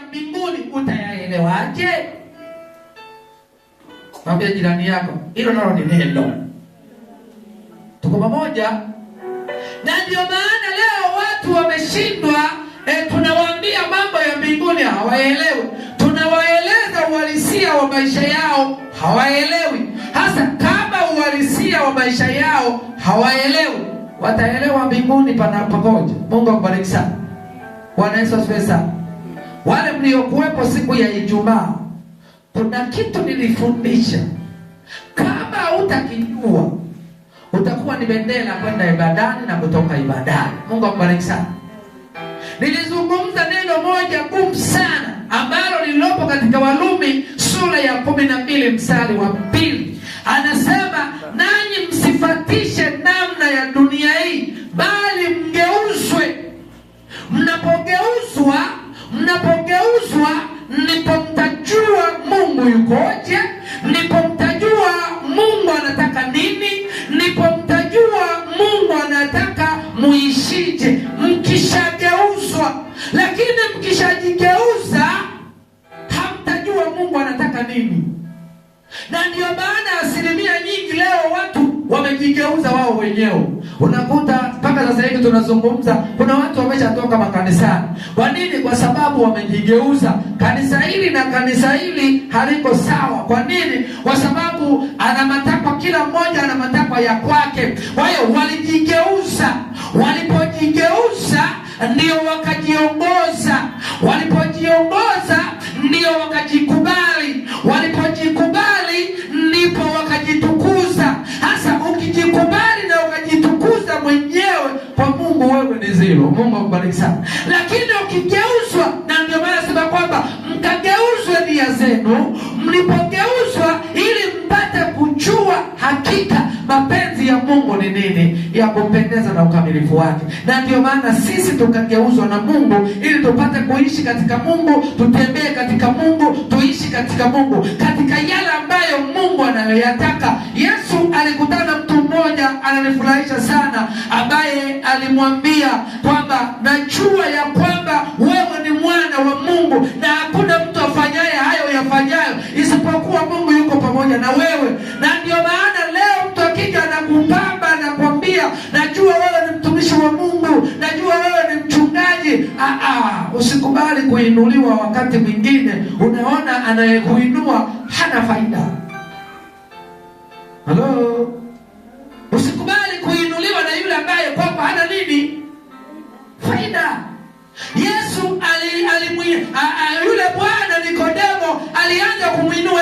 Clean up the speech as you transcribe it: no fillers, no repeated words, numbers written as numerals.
mbinguni utayaelewaje? Mwambie jirani yako, hilo nalo ni neno. Tuko pamoja? Na ndio maana leo watu wameshindwa. Tunawaambia mambo ya mbinguni hawaelewi, tunawaeleza uhalisia wa maisha yao hawaelewi. Hasa kama uhalisia wa maisha yao hawaelewi, wataelewa mbinguni panapokoje? Mungu akubariki sana. Bwana Yesu asifiwe sana. Wale mliokuwepo siku ya Ijumaa, kuna kitu nilifundisha, kama hutakijua utakuwa ni bendera kwenda ibadani na kutoka ibadani. Mungu akubariki sana. Nilizungumza neno moja gumu sana ambalo lililopo katika Warumi sura ya 12 mstari wa 2. Anasema, nanyi msifatishe namna ya dunia hii, bali mgeuzwe. Mnapogeuzwa ndipo mtajua Mungu yukoje, ndipo mtajua Mungu anataka nini, ndipo mtajua Mungu anataka muishije mkishageuzwa. Lakini mkishajigeuza hamtajua Mungu anataka nini. Na ndio maana asilimia nyingi leo watu wamejigeuza wao wenyewe. Unakuta mpaka sasa hivi tunazungumza, kuna watu wameshatoka makanisani. Kwa nini? Kwa sababu wamejigeuza. Kanisa hili na kanisa hili haliko sawa. Kwa nini? Kwa sababu ana matakwa, kila mmoja ana matakwa ya kwake. Kwa hiyo walijigeuza. Walipojigeuza ndio wakajiongoza, walipojiongoza ndio wakajikubali, walipojikubali ndipo wakajitukuza. Hasa ukijikubali na ukajitukuza mwenyewe kwa Mungu, wewe ni zero. Mungu akubariki sana. Lakini ukigeuzwa, na ndio maana nasema kwamba mkageuzwe nia zenu, mlipogeuzwa ili mpate kujua hakika mapenzi ya Mungu ni nini, ya kumpendeza na ukamilifu wake. Na ndio maana sisi tukageuzwa na Mungu ili tupate kuishi katika Mungu, tutembee katika Mungu, tuishi katika Mungu, katika yale ambayo Mungu anayoyataka. Yesu alikutana mtu mmoja ananifurahisha sana, ambaye alimwambia kwamba najua ya kwamba wewe ni mwana wa Mungu na hakuna mtu afanyaye hayo yafanyayo isipokuwa Mungu yuko pamoja na wewe. Na ndio maana leo mtu akija anakupamba, anakwambia najua wewe ni mtumishi wa Mungu, najua wewe ni mchungaji. Usikubali kuinuliwa. Wakati mwingine unaona anayekuinua hana faida. Halo? Usikubali kuinuliwa na yule ambaye kwako hana nini? Faida. Yesu yule bwana Nikodemo alianza kumuinua